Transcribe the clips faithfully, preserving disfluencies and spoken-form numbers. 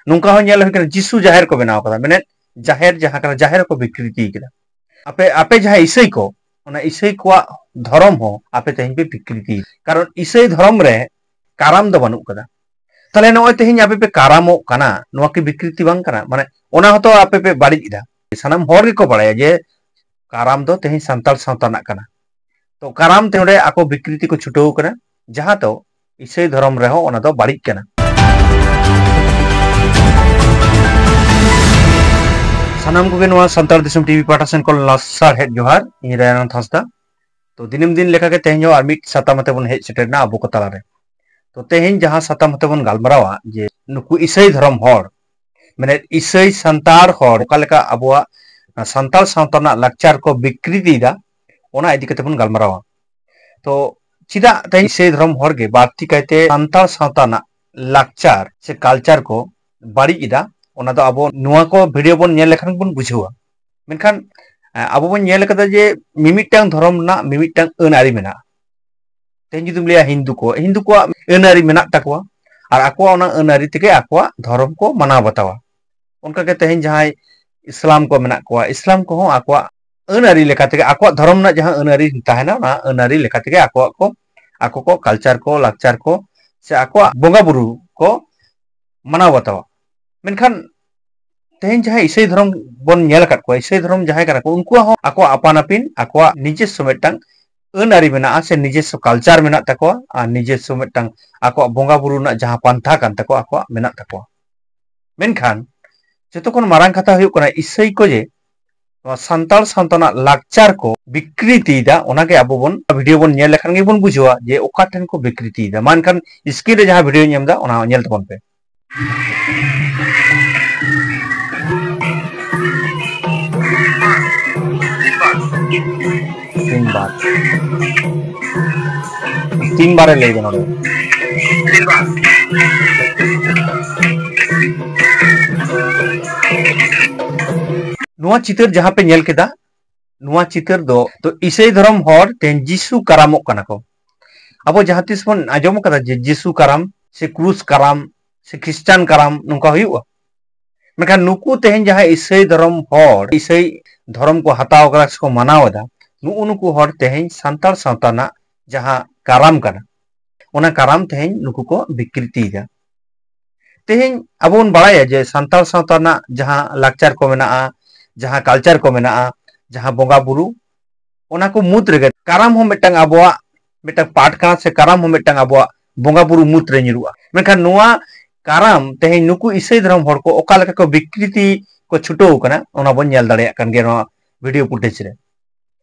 ᱱᱚᱝᱠᱟ ᱦᱚᱸ ᱧᱮᱞ ᱦᱩᱭ ᱠᱟᱱᱟ, ᱡᱤᱥᱩ ᱡᱟᱦᱮᱨ ᱠᱚ ᱵᱮᱱᱟᱣ ᱠᱟᱫᱟ, ᱢᱮᱱᱮᱫ ᱡᱟᱦᱮᱨ ᱡᱟᱦᱟᱸ ᱠᱟᱱᱟ, ᱡᱟᱦᱮᱨ ᱦᱚᱸᱠᱚ ᱵᱤᱠᱨᱤᱛᱤ ᱠᱮᱫᱟ᱾ ᱟᱯᱮ, ᱟᱯᱮ ᱡᱟᱦᱟᱸ ᱤᱥᱟᱹᱭ ᱠᱚ, ᱚᱱᱟ ᱤᱥᱟᱹᱭ ᱠᱚᱣᱟᱜ ᱫᱷᱚᱨᱚᱢ ᱦᱚᱸ ᱟᱯᱮ ᱛᱮᱦᱮᱧ ᱯᱮ ᱵᱤᱠᱨᱤᱛᱤ, ᱠᱟᱨᱚᱱ ᱤᱥᱟᱹᱭ ᱫᱷᱚᱨᱚᱢ ᱨᱮ ᱠᱟᱨᱟᱢ ᱫᱚ ᱵᱟᱹᱱᱩᱜ ᱠᱟᱫᱟ᱾ ᱛᱟᱦᱞᱮ ᱱᱚᱜᱼᱚᱭ ᱛᱮᱦᱮᱧ ᱟᱯᱮ ᱯᱮ ᱠᱟᱨᱟᱢᱚᱜ ᱠᱟᱱᱟ, ᱱᱚᱣᱟ ᱠᱤ ᱵᱤᱠᱨᱤᱛᱤ ᱵᱟᱝ ᱠᱟᱱᱟ? ᱢᱟᱱᱮ ᱚᱱᱟ ᱦᱚᱸᱛᱚ ᱟᱯᱮ ᱯᱮ ᱵᱟᱹᱲᱤᱡ ᱮᱫᱟ᱾ ᱥᱟᱱᱟᱢ ᱦᱚᱲ ᱜᱮᱠᱚ ᱵᱟᱲᱟᱭᱟ ᱡᱮ ᱠᱟᱨᱟᱢ ᱫᱚ ᱛᱮᱦᱮᱧ ᱥᱟᱱᱛᱟᱲ ᱥᱟᱶᱛᱟ ᱨᱮᱱᱟᱜ ᱠᱟᱱᱟ᱾ ᱛᱚ ᱠᱟᱨᱟᱢ ᱛᱮ ᱱᱚᱰᱮ ᱟᱠᱚ ᱵᱤᱠᱨᱤᱛᱤ ᱠᱚ ᱪᱷᱩᱴᱟᱹᱣ ᱠᱟᱱᱟ, ᱡᱟᱦᱟᱸ ᱫᱚ ᱤᱥᱟᱹᱭ ᱫᱷᱚᱨᱚᱢ ᱨᱮᱦᱚᱸ ᱚᱱᱟ ᱫᱚ ᱵᱟᱹᱲᱤᱡ ᱠᱟᱱᱟ᱾ ᱥᱟᱱᱟᱢ ᱠᱚᱜᱮ ᱱᱚᱣᱟ ᱥᱟᱱᱛᱟᱲ ᱫᱤᱥᱚᱢ ᱴᱤᱵᱷᱤ ᱯᱟᱦᱴᱟ ᱥᱮᱱ ᱠᱷᱚᱱ ᱞᱟᱥᱟᱲᱦᱮᱫ ᱡᱚᱦᱟᱨ, ᱤᱧ ᱨᱟᱭᱱᱟᱛᱷ ᱦᱟᱸᱥᱫᱟ᱾ ᱛᱚ ᱫᱤᱱᱟᱹᱢ ᱫᱤᱱ ᱞᱮᱠᱟᱜᱮ ᱛᱮᱦᱮᱧ ᱦᱚᱸ ᱟᱨ ᱢᱤᱫ ᱥᱟᱛᱟᱢ ᱟᱛᱮ ᱵᱚᱱ ᱦᱮᱡ ᱥᱮᱴᱮᱨ ᱮᱱᱟ ᱟᱵᱚ ᱠᱚ ᱛᱟᱞᱟᱨᱮ᱾ ᱛᱚ ᱛᱮᱦᱮᱧ ᱡᱟᱦᱟᱸ ᱥᱟᱛᱟᱢ ᱟᱛᱮ ᱵᱚᱱ ᱜᱟᱞᱢᱟᱨᱟᱣᱟ, ᱡᱮ ᱱᱩᱠᱩ ᱤᱥᱟᱹᱭ ᱫᱷᱚᱨᱚᱢ ᱦᱚᱲ, ᱢᱟᱱᱮ ᱤᱥᱟᱹᱭ ᱥᱟᱱᱛᱟᱲ ᱦᱚᱲ ᱚᱠᱟ ᱞᱮᱠᱟ ᱟᱵᱚᱣᱟᱜ ᱥᱟᱱᱛᱟᱲ ᱥᱟᱶᱛᱟ ᱨᱮᱱᱟᱜ ᱞᱟᱠᱪᱟᱨ ᱠᱚ ᱵᱤᱠᱨᱤᱛᱤᱭᱮᱫᱟ, ᱚᱱᱟ ᱤᱫᱤ ᱠᱟᱛᱮ ᱵᱚᱱ ᱜᱟᱞᱢᱟᱨᱟᱣᱟ᱾ ᱛᱚ ᱪᱮᱫᱟᱜ ᱛᱮᱦᱮᱧ ᱤᱥᱟᱹᱭ ᱫᱷᱚᱨᱚᱢ ᱦᱚᱲ ᱜᱮ ᱵᱟᱹᱲᱛᱤ ᱠᱟᱭᱛᱮ ᱥᱟᱱᱛᱟᱲ ᱥᱟᱶᱛᱟ ᱨᱮᱱᱟᱜ ᱞᱟᱠᱪᱟᱨ ᱥᱮ ᱠᱟᱞᱪᱟᱨ ᱠᱚ ᱵᱟᱹᱲᱤᱡ ᱮᱫᱟ? ᱚᱱᱟ ᱫᱚ ᱟᱵᱚ ᱱᱚᱣᱟ ᱠᱚ ᱵᱷᱤᱰᱤᱭᱳ ᱵᱚᱱ ᱧᱮᱞ ᱞᱮᱠᱷᱟᱱ ᱵᱚᱱ ᱵᱩᱡᱷᱟᱹᱣᱟ᱾ ᱢᱮᱱᱠᱷᱟᱱ ᱮ, ᱟᱵᱚ ᱵᱚᱱ ᱧᱮᱞ ᱠᱟᱫᱟ ᱡᱮ ᱢᱤᱢᱤᱫᱴᱟᱝ ᱫᱷᱚᱨᱚᱢ ᱨᱮᱱᱟᱜ ᱢᱤᱢᱤᱫᱴᱟᱝ ᱟᱹᱱ ᱟᱹᱨᱤ ᱢᱮᱱᱟᱜᱼᱟ᱾ ᱛᱮᱦᱮᱧ ᱡᱩᱫᱤᱢ ᱞᱟᱹᱭᱟ ᱦᱤᱱᱫᱩ ᱠᱚ, ᱦᱤᱱᱫᱩ ᱠᱚᱣᱟᱜ ᱟᱹᱱ ᱟᱹᱨᱤ ᱢᱮᱱᱟᱜ ᱛᱟᱠᱚᱣᱟ, ᱟᱨ ᱟᱠᱚᱣᱟᱜ ᱚᱱᱟ ᱟᱹᱱ ᱟᱹᱨᱤ ᱛᱮᱜᱮ ᱟᱠᱚᱣᱟᱜ ᱫᱷᱚᱨᱚᱢ ᱠᱚ ᱢᱟᱱᱟᱣ ᱵᱟᱛᱟᱣᱟ᱾ ᱚᱱᱠᱟᱜᱮ ᱛᱮᱦᱮᱧ ᱡᱟᱦᱟᱸᱭ ᱤᱥᱞᱟᱢ ᱠᱚ ᱢᱮᱱᱟᱜ ᱠᱚᱣᱟ, ᱤᱥᱞᱟᱢ ᱠᱚᱦᱚᱸ ᱟᱠᱚᱣᱟᱜ ᱟᱹᱱ ᱟᱹᱨᱤ ᱞᱮᱠᱟ ᱛᱮᱜᱮ, ᱟᱠᱚᱣᱟᱜ ᱫᱷᱚᱨᱚᱢ ᱨᱮᱱᱟᱜ ᱡᱟᱦᱟᱸ ᱟᱹᱱ ᱟᱹᱨᱤ ᱛᱟᱦᱮᱱᱟ, ᱚᱱᱟ ᱟᱹᱱ ᱟᱹᱨᱤ ᱞᱮᱠᱟ ᱛᱮᱜᱮ ᱟᱠᱚᱣᱟᱜ ᱠᱚ, ᱟᱠᱚ ᱠᱚ ᱠᱟᱞᱪᱟᱨ ᱠᱚ, ᱞᱟᱠᱪᱟᱨ ᱠᱚ, ᱥᱮ ᱟᱠᱚᱣᱟᱜ ᱵᱚᱸᱜᱟ ᱵᱩᱨᱩ ᱠᱚ ᱢᱟᱱᱟᱣ ᱵᱟᱛᱟᱣᱟ᱾ ᱢᱮᱱᱠᱷᱟᱱ ᱛᱮᱦᱮᱧ ᱡᱟᱦᱟᱸᱭ ᱤᱥᱟᱹᱭ ᱫᱷᱚᱨᱚᱢ ᱵᱚᱱ ᱧᱮᱞ ᱟᱠᱟᱫ ᱠᱚᱣᱟ, ᱤᱥᱟᱹᱭ ᱫᱷᱚᱨᱚᱢ ᱡᱟᱦᱟᱸᱭ ᱠᱟᱱᱟ ᱠᱚ, ᱩᱱᱠᱩᱣᱟᱜ ᱦᱚᱸ ᱟᱠᱚᱣᱟᱜ ᱟᱯᱟᱱ ᱟᱹᱯᱤᱱ ᱟᱠᱚᱣᱟᱜ ᱱᱤᱡᱮᱥᱥᱚ ᱢᱤᱫᱴᱟᱝ ᱟᱹᱱ ᱟᱹᱨᱤ ᱢᱮᱱᱟᱜᱼᱟ, ᱥᱮ ᱱᱤᱡᱮᱥᱥᱚ ᱠᱟᱞᱪᱟᱨ ᱢᱮᱱᱟᱜ ᱛᱟᱠᱚᱣᱟ, ᱟᱨ ᱱᱤᱡᱮᱥᱥᱚ ᱢᱤᱫᱴᱟᱝ ᱟᱠᱚᱣᱟᱜ ᱵᱚᱸᱜᱟ ᱵᱩᱨᱩ ᱨᱮᱱᱟᱜ ᱡᱟᱦᱟᱸ ᱯᱟᱱᱛᱷᱟ ᱠᱟᱱ ᱛᱟᱠᱚᱣᱟ, ᱟᱠᱚᱣᱟᱜ ᱢᱮᱱᱟᱜ ᱛᱟᱠᱚᱣᱟ᱾ ᱢᱮᱱᱠᱷᱟᱱ ᱡᱚᱛᱚ ᱠᱷᱚᱱ ᱢᱟᱨᱟᱝ ᱠᱟᱛᱷᱟ ᱦᱩᱭᱩᱜ ᱠᱟᱱᱟ, ᱤᱥᱟᱹᱭ ᱠᱚ ᱡᱮ ᱱᱚᱣᱟ ᱥᱟᱱᱛᱟᱲ ᱥᱟᱶᱛᱟ ᱨᱮᱱᱟᱜ ᱞᱟᱠᱪᱟᱨ ᱠᱚ ᱵᱤᱠᱨᱤᱛᱤᱭᱮᱫᱟ, ᱚᱱᱟᱜᱮ ᱟᱵᱚ ᱵᱚᱱ ᱵᱷᱤᱰᱤᱭᱳ ᱵᱚᱱ ᱧᱮᱞ ᱞᱮᱠᱷᱟᱱ ᱜᱮᱵᱚᱱ ᱵᱩᱡᱷᱟᱹᱣᱟ ᱡᱮ ᱚᱠᱟ ᱴᱷᱮᱱ ᱠᱚ ᱵᱤᱠᱨᱤᱛᱤᱭᱮᱫᱟ᱾ ᱢᱟ ᱮᱱᱠᱷᱟᱱ ᱥᱠᱨᱤᱱ ᱨᱮ ᱡᱟᱦᱟᱸ ᱵᱷᱤᱰᱤᱭᱳᱧ ᱮᱢ ᱮᱫᱟ, ᱚᱱᱟ ᱧᱮᱞ ᱛᱟᱵᱚᱱ ᱯᱮ᱾ ᱛᱤᱱ ᱵᱟᱨ, ᱛᱤᱱ ᱵᱟᱨᱮ ᱞᱟᱹᱭ ᱫᱟ ᱱᱚᱰᱮ᱾ ᱱᱚᱣᱟ ᱪᱤᱛᱟᱹᱨ ᱡᱟᱦᱟᱸ ᱯᱮ ᱧᱮᱞ ᱠᱮᱫᱟ, ᱱᱚᱣᱟ ᱪᱤᱛᱟᱹᱨ ᱫᱚ ᱛᱚ ᱤᱥᱟᱹᱭ ᱫᱷᱚᱨᱚᱢ ᱦᱚᱲ ᱛᱮᱦᱮᱧ ᱡᱤᱥᱩ ᱠᱟᱨᱟᱢᱚᱜ ᱠᱟᱱᱟ ᱠᱚ᱾ ᱟᱵᱚ ᱡᱟᱦᱟᱸ ᱛᱤᱥ ᱵᱚᱱ ᱟᱸᱡᱚᱢ ᱠᱟᱫᱟ ᱡᱮ ᱡᱤᱥᱩ ᱠᱟᱨᱟᱢ ᱥᱮ ᱠᱨᱩᱥ ᱠᱟᱨᱟᱢ ᱥᱮ ᱠᱷᱨᱤᱥᱴᱟᱱ ᱠᱟᱨᱟᱢ ᱱᱚᱝᱠᱟ ᱦᱩᱭᱩᱜᱼᱟ᱾ ᱢᱮᱱᱠᱷᱟᱱ ᱱᱩᱠᱩ ᱛᱮᱦᱮᱧ ᱡᱟᱦᱟᱸᱭ ᱤᱥᱟᱹᱭ ᱫᱷᱚᱨᱚᱢ ᱦᱚᱲ, ᱤᱥᱟᱹᱭ ᱫᱷᱚᱨᱚᱢ ᱠᱚ ᱦᱟᱛᱟᱣ ᱠᱟᱫᱟ ᱥᱮᱠᱚ ᱢᱟᱱᱟᱣ ᱮᱫᱟ, ᱱᱩᱜᱼᱩ ᱱᱩᱠᱩ ᱦᱚᱲ ᱛᱮᱦᱮᱧ ᱥᱟᱱᱛᱟᱲ ᱥᱟᱶᱛᱟ ᱨᱮᱱᱟᱜ ᱡᱟᱦᱟᱸ ᱠᱟᱨᱟᱢ ᱠᱟᱱᱟ, ᱚᱱᱟ ᱠᱟᱨᱟᱢ ᱛᱮᱦᱮᱧ ᱱᱩᱠᱩ ᱠᱚ ᱵᱤᱠᱨᱤᱛᱤᱭᱮᱫᱟ᱾ ᱛᱮᱦᱮᱧ ᱟᱵᱚ ᱵᱚᱱ ᱵᱟᱲᱟᱭᱟ ᱡᱮ ᱥᱟᱱᱛᱟᱲ ᱥᱟᱶᱛᱟ ᱨᱮᱱᱟᱜ ᱡᱟᱦᱟᱸ ᱞᱟᱠᱪᱟᱨ ᱠᱚ ᱢᱮᱱᱟᱜᱼᱟ, ᱡᱟᱦᱟᱸ ᱠᱟᱞᱪᱟᱨ ᱠᱚ ᱢᱮᱱᱟᱜᱼᱟ, ᱡᱟᱦᱟᱸ ᱵᱚᱸᱜᱟ ᱵᱩᱨᱩ, ᱚᱱᱟ ᱠᱚ ᱢᱩᱫᱽ ᱨᱮᱜᱮ ᱠᱟᱨᱟᱢ ᱦᱚᱸ ᱢᱤᱫᱴᱟᱝ ᱟᱵᱚᱣᱟᱜ ᱢᱤᱫᱴᱟᱝ ᱯᱟᱨᱴ ᱠᱟᱱᱟ, ᱥᱮ ᱠᱟᱨᱟᱢ ᱦᱚᱸ ᱢᱤᱫᱴᱟᱝ ᱟᱵᱚᱣᱟᱜ ᱵᱚᱸᱜᱟ ᱵᱩᱨᱩ ᱢᱩᱫᱽ ᱨᱮ ᱧᱩᱨᱩᱜᱼᱟ᱾ ᱢᱮᱱᱠᱷᱟᱱ ᱱᱚᱣᱟ ᱠᱟᱨᱟᱢ ᱛᱮᱦᱮᱧ ᱱᱩᱠᱩ ᱤᱥᱟᱹᱭ ᱫᱷᱚᱨᱚᱢ ᱦᱚᱲ ᱠᱚ ᱚᱠᱟ ᱞᱮᱠᱟ ᱠᱚ ᱵᱤᱠᱨᱤᱛᱤ ᱠᱚ ᱪᱷᱩᱴᱟᱹᱣ ᱠᱟᱱᱟ, ᱚᱱᱟ ᱵᱚᱱ ᱧᱮᱞ ᱫᱟᱲᱮᱭᱟᱜ ᱠᱟᱱ ᱜᱮᱭᱟ ᱱᱚᱣᱟ ᱵᱷᱤᱰᱤᱭᱳ ᱯᱷᱩᱴᱮᱡᱽ ᱨᱮ᱾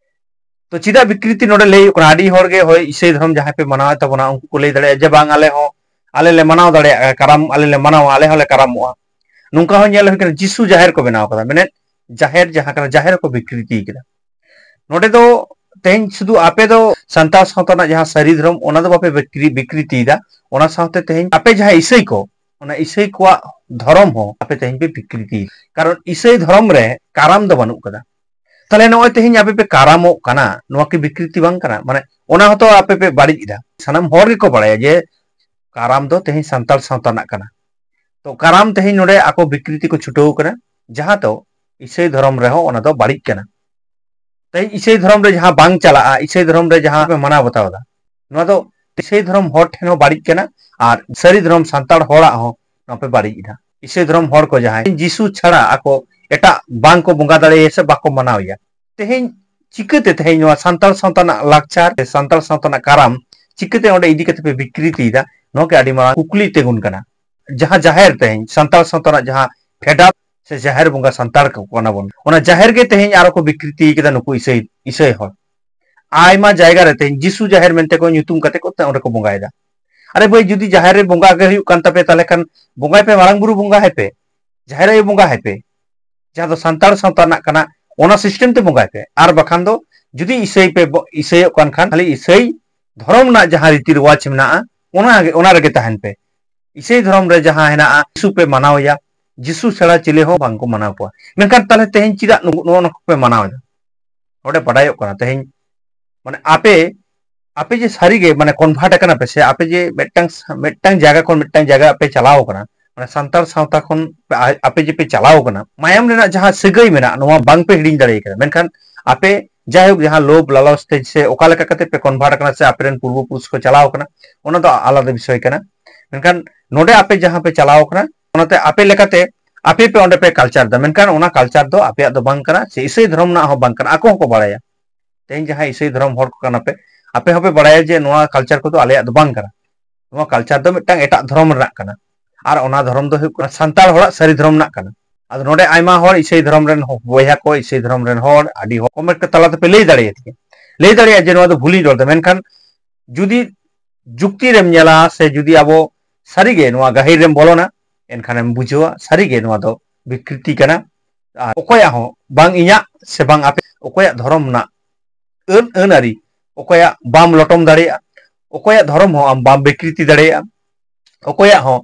ᱛᱚ ᱪᱮᱫᱟᱜ ᱵᱤᱠᱨᱤᱛᱤ ᱱᱚᱰᱮ ᱞᱟᱹᱭ ᱦᱩᱭᱩᱜ ᱠᱟᱱᱟ? ᱟᱹᱰᱤ ᱦᱚᱲ ᱜᱮ ᱦᱳᱭ ᱤᱥᱟᱹᱭ ᱫᱷᱚᱨᱚᱢ ᱡᱟᱦᱟᱸᱭ ᱯᱮ ᱢᱟᱱᱟᱣᱮᱫ ᱛᱟᱵᱚᱱᱟ, ᱩᱱᱠᱩ ᱠᱚ ᱞᱟᱹᱭ ᱫᱟᱲᱮᱭᱟᱜᱼᱟ ᱡᱮ ᱵᱟᱝ, ᱟᱞᱮ ᱦᱚᱸ, ᱟᱞᱮ ᱞᱮ ᱢᱟᱱᱟᱣ ᱫᱟᱲᱮᱭᱟᱜᱼᱟ, ᱠᱟᱨᱟᱢ ᱟᱞᱮ ᱞᱮ ᱢᱟᱱᱟᱣᱟ, ᱟᱞᱮ ᱦᱚᱸᱞᱮ ᱠᱟᱨᱟᱢᱚᱜᱼᱟ᱾ ᱱᱚᱝᱠᱟ ᱦᱚᱸ ᱧᱮᱞ ᱦᱩᱭ ᱠᱟᱱᱟ, ᱡᱤᱥᱩ ᱡᱟᱦᱮᱨ ᱠᱚ ᱵᱮᱱᱟᱣ ᱠᱟᱫᱟ, ᱢᱮᱱᱮᱫ ᱡᱟᱦᱮᱨ ᱡᱟᱦᱟᱸ ᱠᱟᱱᱟ, ᱡᱟᱦᱮᱨ ᱦᱚᱸᱠᱚ ᱵᱤᱠᱨᱤᱛᱤ ᱠᱟᱫᱟ᱾ ᱱᱚᱰᱮ ᱫᱚ ᱛᱮᱦᱮᱧ ᱥᱩᱫᱷᱩ ᱟᱯᱮ ᱫᱚ ᱥᱟᱱᱛᱟᱲ ᱥᱟᱶᱛᱟ ᱨᱮᱱᱟᱜ ᱡᱟᱦᱟᱸ ᱥᱟᱹᱨᱤ ᱫᱷᱚᱨᱚᱢ, ᱚᱱᱟ ᱫᱚ ᱵᱟᱯᱮ ᱵᱤᱠᱨᱤ-, ᱵᱤᱠᱨᱤᱛᱤᱭᱮᱫᱟ, ᱚᱱᱟ ᱥᱟᱶᱛᱮ ᱛᱮᱦᱮᱧ ᱟᱯᱮ ᱡᱟᱦᱟᱸ ᱤᱥᱟᱹᱭ ᱠᱚ, ᱚᱱᱟ ᱤᱥᱟᱹᱭ ᱠᱚᱣᱟᱜ ᱫᱷᱚᱨᱚᱢ ᱦᱚᱸ ᱟᱯᱮ ᱛᱮᱦᱮᱧ ᱯᱮ ᱵᱤᱠᱨᱤᱛᱤᱭᱮᱫᱟ᱾ ᱠᱟᱨᱚᱱ ᱤᱥᱟᱹᱭ ᱫᱷᱚᱨᱚᱢ ᱨᱮ ᱠᱟᱨᱟᱢ ᱫᱚ ᱵᱟᱹᱱᱩᱜ ᱠᱟᱫᱟ᱾ ᱛᱟᱦᱞᱮ ᱱᱚᱜᱼᱚᱭ ᱛᱮᱦᱮᱧ ᱟᱯᱮ ᱯᱮ ᱠᱟᱨᱟᱢᱚᱜ ᱠᱟᱱᱟ, ᱱᱚᱣᱟ ᱠᱤ ᱵᱤᱠᱨᱤᱛᱤ ᱵᱟᱝ ᱠᱟᱱᱟ? ᱢᱟᱱᱮ ᱚᱱᱟ ᱦᱚᱸᱛᱚ ᱟᱯᱮ ᱯᱮ ᱵᱟᱹᱲᱤᱡ ᱮᱫᱟ᱾ ᱥᱟᱱᱟᱢ ᱦᱚᱲ ᱜᱮᱠᱚ ᱵᱟᱲᱟᱭᱟ ᱡᱮ ᱠᱟᱨᱟᱢ ᱫᱚ ᱛᱮᱦᱮᱧ ᱥᱟᱱᱛᱟᱲ ᱥᱟᱶᱛᱟ ᱨᱮᱱᱟᱜ ᱠᱟᱱᱟ᱾ ᱛᱚ ᱠᱟᱨᱟᱢ ᱛᱮᱦᱮᱧ ᱱᱚᱰᱮ ᱟᱠᱚ ᱵᱤᱠᱨᱤᱛᱤ ᱠᱚ ᱪᱷᱩᱴᱟᱹᱣ ᱠᱟᱱᱟ, ᱡᱟᱦᱟᱸ ᱫᱚ ᱤᱥᱟᱹᱭ ᱫᱷᱚᱨᱚᱢ ᱨᱮᱦᱚᱸ ᱚᱱᱟ ᱫᱚ ᱵᱟᱹᱲᱤᱡ ᱠᱟᱱᱟ᱾ ᱛᱮᱦᱮᱧ ᱤᱥᱟᱹᱭ ᱫᱷᱚᱨᱚᱢ ᱨᱮ ᱡᱟᱦᱟᱸ ᱵᱟᱝ ᱪᱟᱞᱟᱜᱼᱟ, ᱤᱥᱟᱹᱭ ᱫᱷᱚᱨᱚᱢ ᱨᱮ ᱡᱟᱦᱟᱸ ᱯᱮ ᱢᱟᱱᱟᱣ ᱵᱟᱛᱟᱣ ᱮᱫᱟ, ᱱᱚᱣᱟ ᱫᱚ ᱤᱥᱟᱹᱭ ᱫᱷᱚᱨᱚᱢ ᱦᱚᱲ ᱴᱷᱮᱱ ᱦᱚᱸ ᱵᱟᱹᱲᱤᱡ ᱠᱟᱱᱟ, ᱟᱨ ᱥᱟᱹᱨᱤ ᱫᱷᱚᱨᱚᱢ ᱥᱟᱱᱛᱟᱲ ᱦᱚᱲᱟᱜ ᱦᱚᱸ ᱱᱚᱣᱟ ᱯᱮ ᱵᱟᱹᱲᱤᱡ ᱮᱫᱟ᱾ ᱤᱥᱟᱹᱭ ᱫᱷᱚᱨᱚᱢ ᱦᱚᱲ ᱠᱚ ᱡᱟᱦᱟᱸᱭ ᱡᱤᱥᱩ ᱪᱷᱟᱲᱟ ᱟᱠᱚ ᱮᱴᱟᱜ ᱵᱟᱝ ᱠᱚ ᱵᱚᱸᱜᱟ ᱫᱟᱲᱮᱭᱟᱭᱟ ᱥᱮ ᱵᱟᱠᱚ ᱢᱟᱱᱟᱣᱮᱭᱟ, ᱛᱮᱦᱮᱧ ᱪᱤᱠᱟᱹᱛᱮ ᱛᱮᱦᱮᱧ ᱱᱚᱣᱟ ᱥᱟᱱᱛᱟᱲ ᱥᱟᱶᱛᱟ ᱨᱮᱱᱟᱜ ᱞᱟᱠᱪᱟᱨ, ᱥᱟᱱᱛᱟᱲ ᱥᱟᱶᱛᱟ ᱨᱮᱱᱟᱜ ᱠᱟᱨᱟᱢ ᱪᱤᱠᱟᱹᱛᱮ ᱚᱸᱰᱮ ᱤᱫᱤ ᱠᱟᱛᱮ ᱯᱮ ᱵᱤᱠᱨᱤᱛᱤᱭᱮᱫᱟ? ᱱᱚᱣᱟ ᱜᱮ ᱟᱹᱰᱤ ᱢᱟᱨᱟᱝ ᱠᱩᱠᱞᱤ ᱛᱤᱸᱜᱩᱱ ᱠᱟᱱᱟ᱾ ᱡᱟᱦᱟᱸ ᱡᱟᱦᱮᱨ ᱛᱮᱦᱮᱧ ᱥᱟᱱᱛᱟᱲ ᱥᱟᱶᱛᱟ ᱨᱮᱱᱟᱜ ᱡᱟᱦᱟᱸ ᱯᱷᱮᱰᱟᱛ ᱥᱮ ᱡᱟᱦᱮᱨ ᱵᱚᱸᱜᱟ ᱥᱟᱱᱛᱟᱲ ᱠᱚ ᱠᱟᱱᱟ ᱵᱚᱱ, ᱚᱱᱟ ᱡᱟᱦᱮᱨ ᱜᱮ ᱛᱮᱦᱮᱧ ᱟᱨᱚ ᱠᱚ ᱵᱤᱠᱨᱤᱛᱤ ᱠᱮᱫᱟ ᱱᱩᱠᱩ ᱤᱥᱟᱹᱭ, ᱤᱥᱟᱹᱭ ᱦᱚᱲ᱾ ᱟᱭᱢᱟ ᱡᱟᱭᱜᱟ ᱨᱮ ᱛᱮᱦᱮᱧ ᱡᱤᱥᱩ ᱡᱟᱦᱮᱨ ᱢᱮᱱᱛᱮ ᱠᱚ ᱧᱩᱛᱩᱢ ᱠᱟᱛᱮ ᱠᱚ ᱚᱸᱰᱮ ᱠᱚ ᱵᱚᱸᱜᱟᱭᱮᱫᱟ᱾ ᱟᱨᱮ ᱵᱷᱟᱹᱭ, ᱡᱩᱫᱤ ᱡᱟᱦᱮᱨ ᱨᱮ ᱵᱚᱸᱜᱟ ᱜᱮ ᱦᱩᱭᱩᱜ ᱠᱟᱱ ᱛᱟᱯᱮ, ᱛᱟᱦᱚᱞᱮ ᱠᱷᱟᱱ ᱵᱚᱸᱜᱟᱭ ᱯᱮ, ᱢᱟᱨᱟᱝ ᱵᱩᱨᱩ ᱵᱚᱸᱜᱟ ᱦᱟᱭ ᱯᱮ, ᱡᱟᱦᱮᱨ ᱟᱭᱳ ᱵᱚᱸᱜᱟ ᱦᱟᱭ ᱯᱮ, ᱡᱟᱦᱟᱸ ᱫᱚ ᱥᱟᱱᱛᱟᱲ ᱥᱟᱶᱛᱟ ᱨᱮᱱᱟᱜ ᱠᱟᱱᱟ, ᱚᱱᱟ ᱥᱤᱥᱴᱮᱢ ᱛᱮ ᱵᱚᱸᱜᱟᱭ ᱯᱮ᱾ ᱟᱨ ᱵᱟᱠᱷᱟᱱ ᱫᱚ ᱡᱩᱫᱤ ᱤᱥᱟᱹᱭ ᱯᱮ ᱵᱚ-, ᱤᱥᱟᱹᱭᱚᱜ ᱠᱟᱱ ᱠᱷᱟᱱ, ᱠᱷᱟᱹᱞᱤ ᱤᱥᱟᱹᱭ ᱫᱷᱚᱨᱚᱢ ᱨᱮᱱᱟᱜ ᱡᱟᱦᱟᱸ ᱨᱤᱛᱤ ᱨᱮᱣᱟᱡᱽ ᱢᱮᱱᱟᱜᱼᱟ, ᱚᱱᱟ ᱜᱮ, ᱚᱱᱟ ᱨᱮᱜᱮ ᱛᱟᱦᱮᱱ ᱯᱮ᱾ ᱤᱥᱟᱹᱭ ᱫᱷᱚᱨᱚᱢ ᱨᱮ ᱡᱟᱦᱟᱸ ᱦᱮᱱᱟᱜᱼᱟ, ᱡᱤᱥᱩ ᱯᱮ ᱢᱟᱱᱟᱣᱮᱭᱟ, ᱡᱤᱥᱩ ᱪᱷᱟᱲᱟ ᱪᱤᱞᱤ ᱦᱚᱸ ᱵᱟᱝ ᱠᱚ ᱢᱟᱱᱟᱣ ᱠᱚᱣᱟ᱾ ᱢᱮᱱᱠᱷᱟᱱ ᱛᱟᱦᱚᱞᱮ ᱛᱮᱦᱮᱧ ᱪᱮᱫᱟᱜ ᱱᱚᱜ-, ᱱᱚᱜᱼᱚ ᱱᱚᱣᱟ ᱠᱚᱯᱮ ᱢᱟᱱᱟᱣ ᱮᱫᱟ? ᱱᱚᱰᱮ ᱵᱟᱰᱟᱭᱚᱜ ᱠᱟᱱᱟ ᱛᱮᱦᱮᱧ, ᱢᱟᱱᱮ, ᱟᱯᱮ ᱟᱯᱮ ᱡᱮ ᱥᱟᱹᱨᱤᱜᱮ ᱢᱟᱱᱮ ᱠᱚᱱᱵᱷᱟᱨᱴ ᱟᱠᱟᱱᱟ ᱯᱮ, ᱥᱮ ᱟᱯᱮ ᱡᱮ ᱢᱤᱫᱴᱟᱝ ᱢᱤᱫᱴᱟᱝ ᱡᱟᱭᱜᱟ ᱠᱷᱚᱱ ᱢᱤᱫᱴᱟᱝ ᱡᱟᱭᱜᱟ ᱟᱯᱮ ᱪᱟᱞᱟᱣ ᱟᱠᱟᱱᱟ, ᱢᱟᱱᱮ ᱥᱟᱱᱛᱟᱲ ᱥᱟᱶᱛᱟ ᱠᱷᱚᱱ ᱯᱮ, ᱟ- ᱟᱯᱮ ᱡᱮ ᱯᱮ ᱪᱟᱞᱟᱣ ᱟᱠᱟᱱᱟ, ᱢᱟᱭᱟᱢ ᱨᱮᱱᱟᱜ ᱡᱟᱦᱟᱸ ᱥᱟᱹᱜᱟᱹᱭ ᱢᱮᱱᱟᱜ, ᱱᱚᱣᱟ ᱵᱟᱝ ᱯᱮ ᱦᱤᱲᱤᱧ ᱫᱟᱲᱮ ᱠᱟᱫᱟ᱾ ᱢᱮᱱᱠᱷᱟᱱ ᱟᱯᱮ ᱡᱟᱭᱦᱳᱠ ᱡᱟᱦᱟᱸ ᱞᱳᱵᱷ ᱞᱟᱞᱚᱪ ᱛᱮ ᱥᱮ ᱚᱠᱟ ᱞᱮᱠᱟ ᱠᱟᱛᱮ ᱯᱮ ᱠᱚᱱᱵᱷᱟᱨᱴ ᱟᱠᱟᱱᱟ ᱥᱮ ᱟᱯᱮ ᱨᱮᱱ ᱯᱩᱨᱵᱚ ᱯᱩᱨᱩᱥ ᱠᱚ ᱪᱟᱞᱟᱣ ᱟᱠᱟᱱᱟ, ᱚᱱᱟ ᱫᱚ ᱟᱞᱟᱫᱟ ᱵᱤᱥᱚᱭ ᱠᱟᱱᱟ᱾ ᱢᱮᱱᱠᱷᱟᱱ ᱱᱚᱰᱮ ᱟᱯᱮ ᱡᱟᱦᱟᱸ ᱯᱮ ᱪᱟᱞᱟᱣ ᱟᱠᱟᱱᱟ, ᱚᱱᱟᱛᱮ ᱟᱯᱮ ᱞᱮᱠᱟᱛᱮ ᱟᱯᱮ ᱯᱮ ᱚᱸᱰᱮ ᱯᱮ ᱠᱟᱞᱪᱟᱨ ᱫᱟ, ᱢᱮᱱᱠᱷᱟᱱ ᱚᱱᱟ ᱠᱟᱞᱪᱟᱨ ᱫᱚ ᱟᱯᱮᱭᱟᱜ ᱫᱚ ᱵᱟᱝ ᱠᱟᱱᱟ, ᱥᱮ ᱤᱥᱟᱹᱭ ᱫᱷᱚᱨᱚᱢ ᱨᱮᱱᱟᱜ ᱦᱚᱸ ᱵᱟᱝ ᱠᱟᱱᱟ᱾ ᱟᱠᱚ ᱦᱚᱸᱠᱚ ᱵᱟᱲᱟᱭᱟ᱾ ᱛᱮᱦᱮᱧ ᱡᱟᱦᱟᱸᱭ ᱤᱥᱟᱹᱭ ᱫᱷᱚᱨᱚᱢ ᱦᱚᱲ ᱠᱚ ᱠᱟᱱᱟ ᱯᱮ, ᱟᱯᱮ ᱦᱚᱸᱯᱮ ᱵᱟᱲᱟᱭᱟ ᱡᱮ ᱱᱚᱣᱟ ᱠᱟᱞᱪᱟᱨ ᱠᱚᱫᱚ ᱟᱞᱮᱭᱟᱜ ᱫᱚ ᱵᱟᱝ ᱠᱟᱱᱟ᱾ ᱱᱚᱣᱟ ᱠᱟᱞᱪᱟᱨ ᱫᱚ ᱢᱤᱫᱴᱟᱝ ᱮᱴᱟᱜ ᱫᱷᱚᱨᱚᱢ ᱨᱮᱱᱟᱜ ᱠᱟᱱᱟ, ᱟᱨ ᱚᱱᱟ ᱫᱷᱚᱨᱚᱢ ᱫᱚ ᱦᱩᱭᱩᱜ ᱠᱟᱱᱟ ᱥᱟᱱᱛᱟᱲ ᱦᱚᱲᱟᱜ ᱥᱟᱹᱨᱤ ᱫᱷᱚᱨᱚᱢ ᱨᱮᱱᱟᱜ ᱠᱟᱱᱟ᱾ ᱟᱫᱚ ᱱᱚᱰᱮ ᱟᱭᱢᱟ ᱦᱚᱲ ᱤᱥᱟᱹᱭ ᱫᱷᱚᱨᱚᱢ ᱨᱮᱱ ᱦᱚ- ᱵᱚᱭᱦᱟ ᱠᱚ, ᱤᱥᱟᱹᱭ ᱫᱷᱚᱨᱚᱢ ᱨᱮᱱ ᱦᱚᱲ ᱟᱹᱰᱤ ᱦᱚᱲ ᱠᱚᱢᱮᱱᱴ ᱛᱟᱞᱟ ᱛᱮᱯᱮ ᱞᱟᱹᱭ ᱫᱟᱲᱮᱭᱟᱛᱤᱧᱟ, ᱞᱟᱹᱭ ᱫᱟᱲᱮᱭᱟᱜᱼᱟ ᱡᱮ ᱱᱚᱣᱟ ᱫᱚ ᱵᱷᱩᱞᱤᱧ ᱨᱚᱲ ᱮᱫᱟ, ᱢᱮᱱᱠᱷᱟᱱ ᱡᱩᱫᱤ ᱡᱩᱠᱛᱤ ᱨᱮᱢ ᱧᱮᱞᱟ ᱥᱮ ᱡᱩᱫᱤ ᱟᱵᱚ ᱥᱟᱹᱨᱤᱜᱮ ᱱᱚᱣᱟ ᱜᱟᱹᱦᱤᱨ ᱨᱮᱢ ᱵᱚᱞᱚᱱᱟ, ᱮᱱᱠᱷᱟᱱᱮᱢ ᱵᱩᱡᱷᱟᱹᱣᱟ ᱥᱟᱹᱨᱤᱜᱮ ᱱᱚᱣᱟ ᱫᱚ ᱵᱤᱠᱨᱤᱛᱤ ᱠᱟᱱᱟ᱾ ᱟᱨ ᱚᱠᱚᱭᱟᱜ ᱦᱚᱸ ᱵᱟᱝ ᱤᱧᱟᱹᱜ ᱥᱮ ᱵᱟᱝ ᱟᱯᱮ, ᱚᱠᱚᱭᱟᱜ ᱫᱷᱚᱨᱚᱢ ᱨᱮᱱᱟᱜ ᱟᱹᱱ ᱟᱹᱱ ᱟᱹᱨᱤ ᱚᱠᱚᱭᱟᱜ ᱵᱟᱢ ᱞᱚᱴᱚᱢ ᱫᱟᱲᱮᱭᱟᱜᱼᱟ, ᱚᱠᱚᱭᱟᱜ ᱫᱷᱚᱨᱚᱢ ᱦᱚᱸ ᱟᱢ ᱵᱟᱢ ᱵᱤᱠᱨᱤᱛᱤ ᱫᱟᱲᱮᱭᱟᱜᱼᱟ, ᱚᱠᱚᱭᱟᱜ ᱦᱚᱸ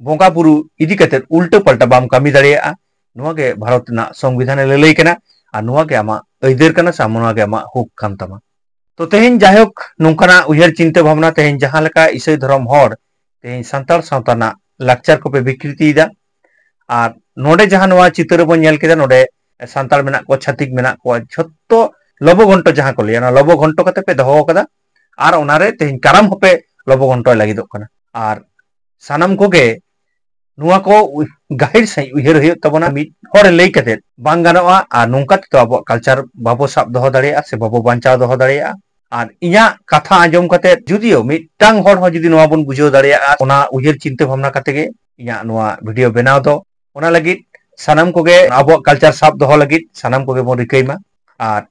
ᱵᱚᱸᱜᱟ ᱵᱩᱨᱩ ᱤᱫᱤ ᱠᱟᱛᱮ ᱩᱞᱴᱟᱹ ᱯᱟᱞᱴᱟ ᱵᱟᱢ ᱠᱟᱹᱢᱤ ᱫᱟᱲᱮᱭᱟᱜᱼᱟ᱾ ᱱᱚᱣᱟ ᱜᱮ ᱵᱷᱟᱨᱚᱛ ᱨᱮᱱᱟᱜ ᱥᱚᱝᱵᱤᱫᱷᱟᱱ ᱮ ᱞᱟᱹᱞᱟᱹᱭ ᱠᱟᱱᱟ, ᱟᱨ ᱱᱚᱣᱟ ᱜᱮ ᱟᱢᱟᱜ ᱟᱹᱭᱫᱟᱹᱨ ᱠᱟᱱᱟ ᱥᱮ ᱟᱢ ᱱᱚᱣᱟ ᱜᱮ ᱟᱢᱟᱜ ᱦᱚᱠ ᱠᱟᱱ ᱛᱟᱢᱟ᱾ ᱛᱚ ᱛᱮᱦᱮᱧ ᱡᱟᱭᱦᱳᱠ ᱱᱚᱝᱠᱟᱱᱟᱜ ᱩᱭᱦᱟᱹᱨ ᱪᱤᱱᱛᱟᱹ ᱵᱷᱟᱵᱽᱱᱟ, ᱛᱮᱦᱮᱧ ᱡᱟᱦᱟᱸ ᱞᱮᱠᱟ ᱤᱥᱟᱹᱭ ᱫᱷᱚᱨᱚᱢ ᱦᱚᱲ ᱛᱮᱦᱮᱧ ᱥᱟᱱᱛᱟᱲ ᱥᱟᱶᱛᱟ ᱨᱮᱱᱟᱜ ᱞᱟᱠᱪᱟᱨ ᱠᱚᱯᱮ ᱵᱤᱠᱨᱤᱛᱤᱭᱮᱫᱟ, ᱟᱨ ᱱᱚᱰᱮ ᱡᱟᱦᱟᱸ ᱱᱚᱣᱟ ᱪᱤᱛᱟᱹᱨ ᱨᱮᱵᱚᱱ ᱧᱮᱞ ᱠᱮᱫᱟ, ᱱᱚᱰᱮ ᱥᱟᱱᱛᱟᱲ ᱢᱮᱱᱟᱜ ᱠᱚᱣᱟ, ᱪᱷᱟᱹᱛᱤᱠ ᱢᱮᱱᱟᱜ ᱠᱚᱣᱟ, ᱡᱷᱚᱛᱚ ᱞᱚᱵᱚ ᱜᱷᱚᱱᱴᱚ ᱡᱟᱦᱟᱸ ᱠᱚ ᱞᱟᱹᱭᱟ, ᱚᱱᱟ ᱞᱚᱵᱚ ᱜᱷᱚᱱᱴᱚ ᱠᱟᱛᱮ ᱯᱮ ᱫᱚᱦᱚ ᱟᱠᱟᱫᱟ᱾ ᱟᱨ ᱚᱱᱟᱨᱮ ᱛᱮᱦᱮᱧ ᱠᱟᱨᱟᱢ ᱦᱚᱸᱯᱮ ᱞᱚᱵᱚ ᱜᱷᱚᱱᱴᱚᱭ ᱞᱟᱹᱜᱤᱫᱚᱜ ᱠᱟᱱᱟ᱾ ᱟᱨ ᱥᱟᱱᱟᱢ ᱠᱚᱜᱮ ᱱᱚᱣᱟ ᱠᱚ ᱩᱭ- ᱜᱟᱹᱦᱤᱨ ᱥᱟᱺᱦᱤᱡ ᱩᱭᱦᱟᱹᱨ ᱦᱩᱭᱩᱜ ᱛᱟᱵᱚᱱᱟ᱾ ᱢᱤᱫ ᱦᱚᱲ ᱞᱟᱹᱭ ᱠᱟᱛᱮ ᱵᱟᱝ ᱜᱟᱱᱚᱜᱼᱟ, ᱟᱨ ᱱᱚᱝᱠᱟ ᱛᱮᱫᱚ ᱟᱵᱚᱣᱟᱜ ᱠᱟᱞᱪᱟᱨ ᱵᱟᱵᱚ ᱥᱟᱵ ᱫᱚᱦᱚ ᱫᱟᱲᱮᱭᱟᱜᱼᱟ ᱥᱮ ᱵᱟᱵᱚ ᱵᱟᱧᱪᱟᱣ ᱫᱚᱦᱚ ᱫᱟᱲᱮᱭᱟᱜᱼᱟ᱾ ᱟᱨ ᱤᱧᱟᱹᱜ ᱠᱟᱛᱷᱟ ᱟᱸᱡᱚᱢ ᱠᱟᱛᱮ ᱡᱩᱫᱤᱭᱳ ᱢᱤᱫᱴᱟᱝ ᱦᱚᱲ ᱦᱚᱸ ᱡᱩᱫᱤ ᱱᱚᱣᱟ ᱵᱚᱱ ᱵᱩᱡᱷᱟᱹᱣ ᱫᱟᱲᱮᱭᱟᱜᱼᱟ, ᱚᱱᱟ ᱩᱭᱦᱟᱹᱨ ᱪᱤᱱᱛᱟᱹ ᱵᱷᱟᱵᱽᱱᱟ ᱠᱟᱛᱮ ᱜᱮ ᱤᱧᱟᱹᱜ ᱱᱚᱣᱟ ᱵᱷᱤᱰᱤᱭᱳ ᱵᱮᱱᱟᱣ ᱫᱚ᱾ ᱚᱱᱟ ᱞᱟᱹᱜᱤᱫ ᱥᱟᱱᱟᱢ ᱠᱚᱜᱮ ᱟᱵᱚᱣᱟᱜ ᱠᱟᱞᱪᱟᱨ ᱥᱟᱵ ᱫᱚᱦᱚ ᱞᱟᱹᱜᱤᱫ ᱥᱟᱱᱟᱢ ᱠᱚᱜᱮ ᱵᱚᱱ ᱨᱤᱠᱟᱹᱭ ᱢᱟ, ᱟᱨ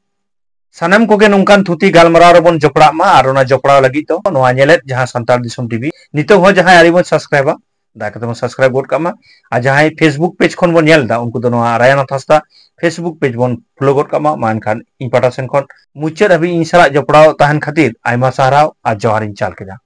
ᱥᱟᱱᱟᱢ ᱠᱚᱜᱮ ᱱᱚᱝᱠᱟᱱ ᱛᱷᱩᱛᱤ ᱜᱟᱞᱢᱟᱨᱟᱣ ᱨᱮᱵᱚᱱ ᱡᱚᱯᱲᱟᱜ ᱢᱟ, ᱟᱨ ᱚᱱᱟ ᱡᱚᱯᱲᱟᱣ ᱞᱟᱹᱜᱤᱫ ᱫᱚ ᱱᱚᱣᱟ ᱧᱮᱞᱮᱫ ᱡᱟᱦᱟᱸ ᱥᱟᱱᱛᱟᱲ ᱫᱤᱥᱚᱢ ᱴᱤᱵᱷᱤ, ᱱᱤᱛᱚᱜ ᱦᱚᱸ ᱡᱟᱦᱟᱸᱭ ᱟᱹᱣᱨᱤ ᱵᱚᱱ ᱥᱟᱵᱥᱠᱨᱟᱭᱵᱟ, ᱫᱟᱭᱟ ᱠᱟᱛᱮ ᱵᱚᱱ ᱥᱟᱵᱥᱠᱨᱟᱭᱵ ᱜᱚᱫ ᱠᱟᱜ ᱢᱟ᱾ ᱟᱨ ᱡᱟᱦᱟᱸᱭ ᱯᱷᱮᱥᱵᱩᱠ ᱯᱮᱡᱽ ᱠᱷᱚᱱ ᱵᱚᱱ ᱧᱮᱞ ᱮᱫᱟ, ᱩᱱᱠᱩ ᱫᱚ ᱱᱚᱣᱟ ᱨᱟᱭᱟᱱᱟᱛᱷ ᱦᱟᱸᱥᱫᱟ ᱯᱷᱮᱥᱵᱩᱠ ᱯᱮᱡᱽ ᱵᱚᱱ ᱯᱷᱚᱞᱳ ᱜᱚᱫ ᱠᱟᱜ ᱢᱟ᱾ ᱢᱟ ᱮᱱᱠᱷᱟᱱ ᱤᱧ ᱯᱟᱦᱴᱟ ᱥᱮᱱ ᱠᱷᱚᱱ ᱢᱩᱪᱟᱹᱫ ᱦᱟᱹᱵᱤᱡ ᱤᱧ ᱥᱟᱞᱟᱜ ᱡᱚᱯᱲᱟᱣ ᱛᱟᱦᱮᱱ ᱠᱷᱟᱹᱛᱤᱨ ᱟᱭᱢᱟ ᱥᱟᱨᱦᱟᱣ ᱟᱨ ᱡᱚᱦᱟᱨ ᱤᱧ ᱪᱟᱞ ᱠᱮᱫᱟ᱾